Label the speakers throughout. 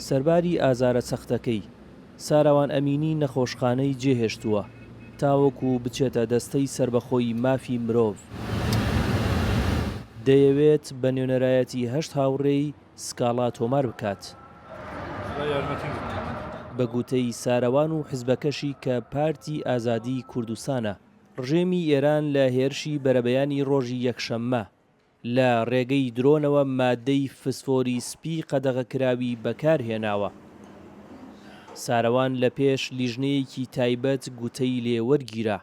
Speaker 1: سەرباری ئازارە سەختەکەی، ساراوان ئەمینی نەخۆشخانەی جێهێشتووە تاوەکو بچێتە دەستەی سەربەخۆی مافی مرۆڤ. دەیەوێت بە نوێنەرایەتی هەشت هاوڕێی سکاڵا تۆمار بکات. بە گوتەی سارەوان و حزبەکەشی کە پارتی ئازادیی کوردستانە، ڕژێمی ئێران لە هێرشی بەرەبەیانی ڕۆژی یەکشەممە لە ڕێگەی درۆنەوە مادەی فسفۆری سپی قەدەغەکراوی بەکارهێناوە. سارەوان لە پێش لیژنەیەکی تایبەت گوتەی لێ وەرگیرا.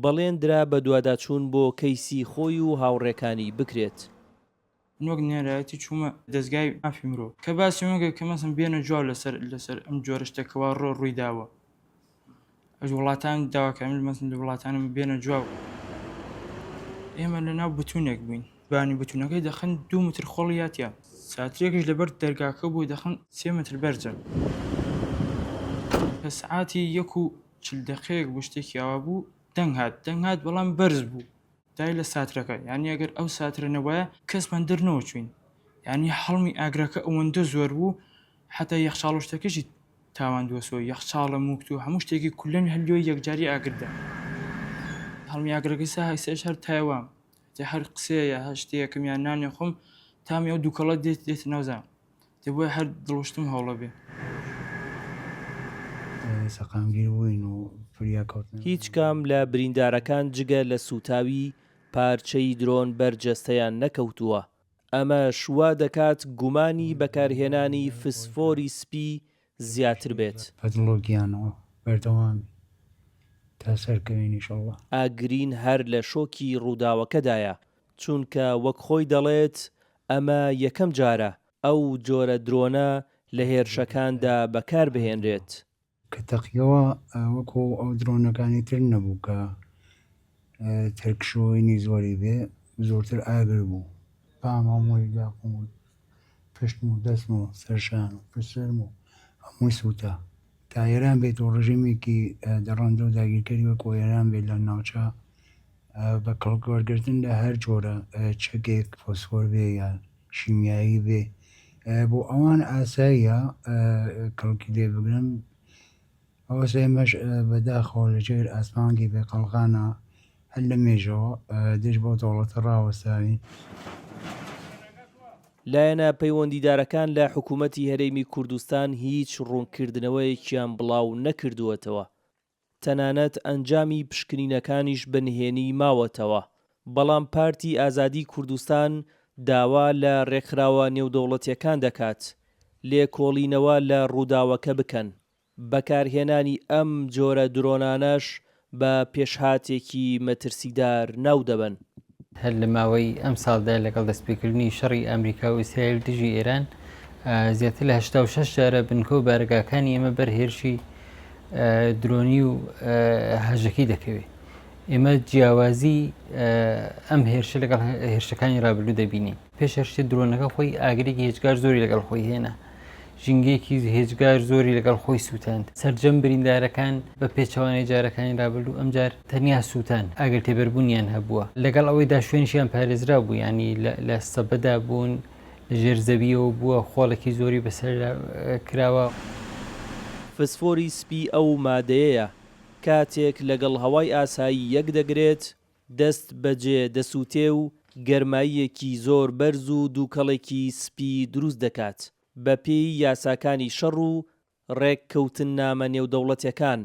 Speaker 1: بەڵێن درا بەدواداچوون بۆ کەیسی خۆی و هاوڕێکانی بکرێت.
Speaker 2: من وەک نوێنەرایەتی چوومە دەزگای مافی مرۆڤ کە باسی ئەوە کرد کە مەسەن بێنە جواب لەسەر لەسەر ئەم جۆرە شتە کەوا ڕۆ ڕووی داوە ئەش وڵاتان داواکارم مەسن لە وڵاتانم بێنە جواب ئێمە لە ناو بتونێک بووین بانی بتونەکەی دەخن دوو متر خۆڵی یاتیا ساترێکیش لەبەر دەرگاکە بوو دەخن سێ متر بەرزە کە سعاتی یەک و چل دەقەیەک بوو شتێکی ئاوا بوو دەنگ هات دەنگ هات بەڵام بەرز بوو دای لە ساترەکە یانی ئەگەر ئەو ساترە نەبایە کەسمان دەرنەوەچوین یانی هەڵمی ئاگرەکە ئەوەندە زۆر بوو حتا یەخچاڵ و شتەکەشی تاواندووەسەوە یەخچاڵە موکت و هەموو شتێکی کولەن هەلیۆ یەکجاری ئاگردا هەڵمی ئاگرەکەی سا هەیسەش هەر تایوام تێ هەر قسەیە یا هەر شتێکم یان نانێ خۆم تامی ئەو دووکەڵە دێت دێتە ناوزان تێ بۆیە هەر دڵوشتم هەوڵە بێ.
Speaker 3: سەقامگیر بووین و فریا کەوتن.
Speaker 1: هیچ کام لە بریندارەکان جگە لە سووتاوی پارچەی درۆن بەر جەستەیان نەکەوتووە، ئەمەش وا دەکات گومانی بەکارهێنانی فسفۆری سپی زیاتر بێت.
Speaker 3: بە دڵ و گیانەوە بەردەوام بین تا سەرکەوین ئیشەڵڵا.
Speaker 1: ئاگرین هەر لە شۆکی ڕووداوەکەدایە، چونکە وەک خۆی دەڵێت ئەمە یەکەم جارە ئەو جۆرە درۆنە لە هێرشەکاندا بەکاربهێنرێت.
Speaker 3: کە تەقیەوە وەکو ئەو درۆنەکانی تر نەبوو کە تەرکشۆینی زۆری بێ زۆرتر ئاگر بوو پام هەمووی لاقم و پشتم و دەستم و سەرشان و پشتسەرم و هەمووی سووتا. تا ئێران بێت و ڕژێمێکی دڕندە و داگیرکەری وەکو ئێران بێت لە ناوچە بە کەڵک وەرگرتن لە هەر جۆرە چەکێک فۆسفۆر بێ یان شیمیایی بێ بۆ ئەوان ئاساییە کەڵکی لێ بگرن ئەوەس ئێمەش بەداخەوە لە ژێر ئاسمانگی بێ قەڵغانە هەر لە مێژەوە دژ بەو دەوڵەتە ڕاوەستاوین.
Speaker 1: لایەنە پەیوەندیدارەکان لە حکومەتی هەرێمی کوردستان هیچ ڕوونکردنەوەیەکیان بڵاو نەکردووەتەوە، تەنانەت ئەنجامی پشکنینەکانیش بە نهێنی ماوەتەوە، بەڵام پارتی ئازادیی کوردستان داوا لە رێکخراوە نێودەوڵەتییەکان دەکات لێکۆڵینەوە لە رووداوەکە بکەن، بەکارهێنانی ئەم جۆرە درۆنانەش بە پێشهاتێکی مەترسیدار ناودەبەن.
Speaker 4: هەر لە ماوەی ئەمساڵدا لەگەڵ دەستپێکردنی شەڕی ئەمریکا و ئیسرائیل دژی ئێران زیاتر لە 86 جارە بنکە و بارەگاکانی ئێمە بەر هێرشی درۆنی و هەژەکی دەکەوێت. ئێمە جیاوازی ئەم هێرشە لەگەڵ هێرشەکانی رابردوو دەبینین. پێش هەر شتێ درۆنەکە خۆی ئاگرێکی هێجگار زۆری لەگەڵ خۆی هێنا. ژینگەیەکی هێجگار زۆری لەگەڵ خۆی سووتاند. سەرجەم بریندارەکان بە پێچەوانەی جارەکانی رابردوو ئەمجار تەنیا سووتان، ئاگر تێبەربوونیان هەبووە. لەگەڵ ئەوەیدا شوێنیشیان پارێزراو بوو، یانی لە سەبەدا بوون، لە ژێر زەوییەوە بووە، خۆڵێکی زۆری بەسەردا کراوە.
Speaker 1: فسفۆری سپی ئەو مادەیەیە کاتێک لەگەڵ هەوای ئاسایی یەک دەگرێت، دەست بەجێ دەسووتێ و گەرماییەکی زۆر بەرز و دووکەڵێکی سپی دروست دەکات. بەپێی یاساکانی شەڕ و ڕێککەوتننامە نێودەوڵەتیەکان،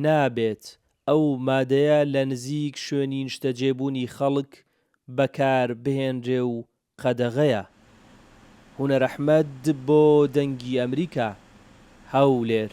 Speaker 1: نابێت ئەو مادەیە لە نزیک شوێنی نیشتەجێبوونی خەڵک بەکار بهێنرێ و قەدەغەیە. هونەر ئەحمەد بۆ دەنگی ئەمریکا، هەولێر.